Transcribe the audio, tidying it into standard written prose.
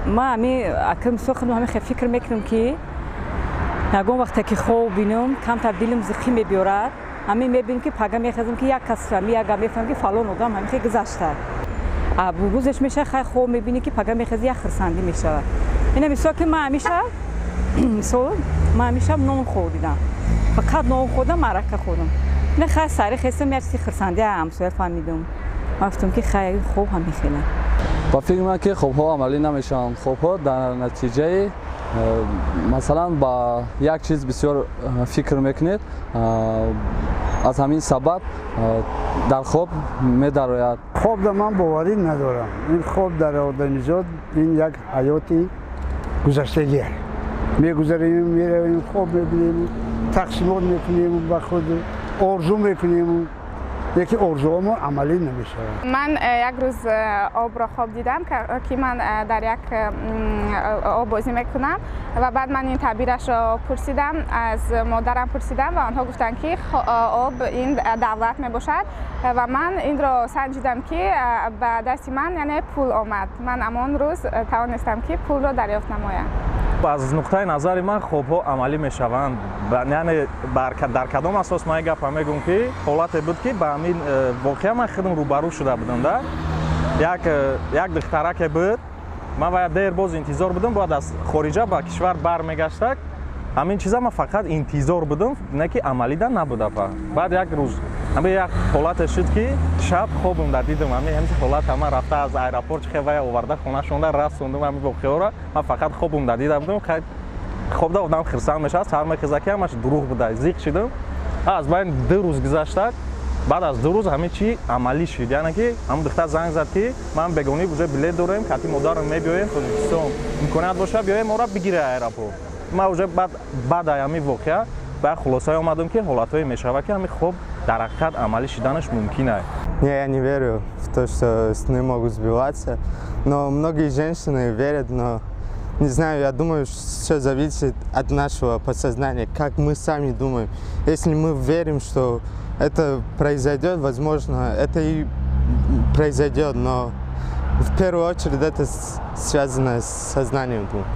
Ман ҳами ака мисол худам ҳами фикр мекунам, ки ягон вақте ки хоб бинам, камтар дилам зиқӣ мебиёрад. Ҳамин мебинам, ки пага мехезам, ки як кас ҳами як гап мефаҳмам, ки фалон одам ҳами хе гузашта. Рӯзеш мешавад, хай, хоб мебинӣ, ки пага мехези, як хурсандӣ мешавад. Ина мисол, ки ман ҳамиша, мисол, ман ҳамиша нон хӯрдидам, фақат нон хӯрдам, маърака хӯрдам. Ина хай, сари хестам, як чизи хурсандӣ ҳамсоя фаҳмидум. Ман гуфтам, ки хай, хоб ҳамин хела. Ба фикри ман, ки хобҳо амалӣ намешаванд. Хобҳо дар натиҷаи масалан, ба як чиз бисёр фикр мекунед, аз ҳамин сабаб дар хоб медарояд. Хоб да ман боварӣ надорам. Ин хоб дар одамизод ин як ҳаёти гузаштагиа. Мегузарем, меравем, хоб мебинем, тақсимот мекунем, ба худ орзу мекунем, яке орзуҳомо амалӣ намешавад. Ман як рӯз обро хоб дидам, ки ман дар як об бозӣ мекунам, ва баъд ман ин таъбирашро пурсидам, аз модарам пурсидам, ва онҳо гуфтанд, ки об ин давлат мебошад. Ва ман инро санҷидам, ки ба дасти ман, яъне, пул омад. Ман ҳамон рӯз тавонистам, ки пулро дарёфт намоям. Аз нуқтаи назари ман, хобҳо амалӣ мешаванд. Яъне дар кадом асос ман гапа мегӯм, ки ҳолате буд, ки ба ҳамин воқеа ман худам рӯбарӯ шуда будам да. Як духтараке буд, ман вая дер боз интизор будам, бояд аз хориҷа ба кишвар бармегаштак. Ҳамин чиза ман фақат интизор будам, не ки амалида набуда па. Баъд як рӯз ҳамин як ҳолате шуд, ки шаб хобам да дидам ҳамин ҳолата. Ман рафта аз аэропорт чихе вая оварда, хонашонда расондум. Ҳамин воқеаро ман фақат хобам да дида будам. Хобда одам хирсанд мешавад, сар мехеза, ки ҳамаш дурӯғ буда. Зиқ шидам. Аз байн 2 рӯз гузаштак. Баъд аз 2 рӯз ҳамин чи амалӣ шуд, яъне ки ҳамн духтар занг зад, ки ман бегонӣ уже билет дорем, кати модарам мебиёем Тоҷикистон, имконият боша, биёем, моро бигире аэропорт. Ман уже баъд ҳамин воқеа ба як хулосае омадам, ки ҳолатҳое мешавад, ки ҳамин хоб дар ҳақиқат амалӣ шиданаш мумкин аст. Не, я не верю в то, что сны могут сбиваться. Но многие женщины верят, но не знаю, я думаю, все зависит от нашего подсознания, как мы сами думаем. Если мы верим, что это произойдет, возможно, это и произойдет, но в первую очередь это связано с сознанием, думаю.